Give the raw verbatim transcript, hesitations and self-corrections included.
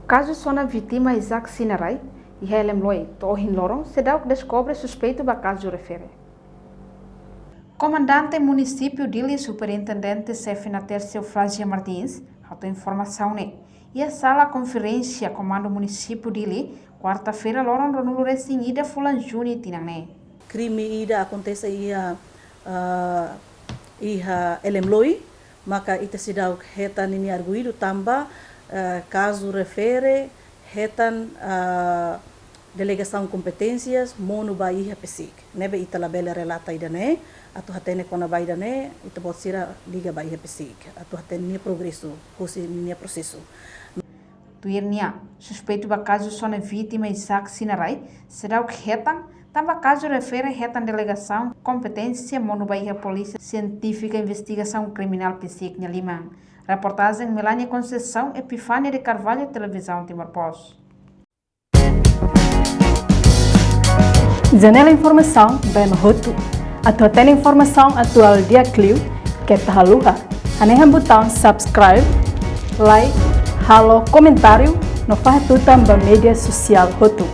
Kazu sona vítima Isaac Sinarai, iha Elemloi, to'o ohin loron, seidauk deskobre suspeitu ba kazu refere. Komandante Munisípiu Dili, Superintendente Xefe Naterce Eufrásia Martins, hato'o informasaun ne'e iha sala konferénsia Komandu Munisípiu Dili, kuarta-feira loron ruanulu-resin-ida fulan Junu tinan ne'e. Krime ida akontese iha, ah, iha Elemloi, maka ita seidauk hetan ninia arguidu tanba, eh, kazu refere hetan, ah, delegasaun kompeténsias monu ba iha PCIC. Ne'ebé ita labele relata ida-ne'e, atu hatene kona-ba ida-ne'e, ita-boot sira liga ba iha PCIC atu hatene ninia progresu husi ninia prosesu. Tuir nia, suspeitu ba kazu sona vítima Isaac Sinarai seidauk hetan, tanba kazu refere hetan delegasaun kompeténsia monu ba iha Polísia Sientífika Investigasaun Kriminál PCIC nia liman. Reportajen Melania Conceição, Epifania de Carvalho, Televizaun Timor Post. Janela informasaun ba ema hotu. Atu hatene informasaun atuál di'ak liu, keta haluha hanehan butaun subscribe, like, halo komentáriu no fahe tutan ba média sosiál hotu.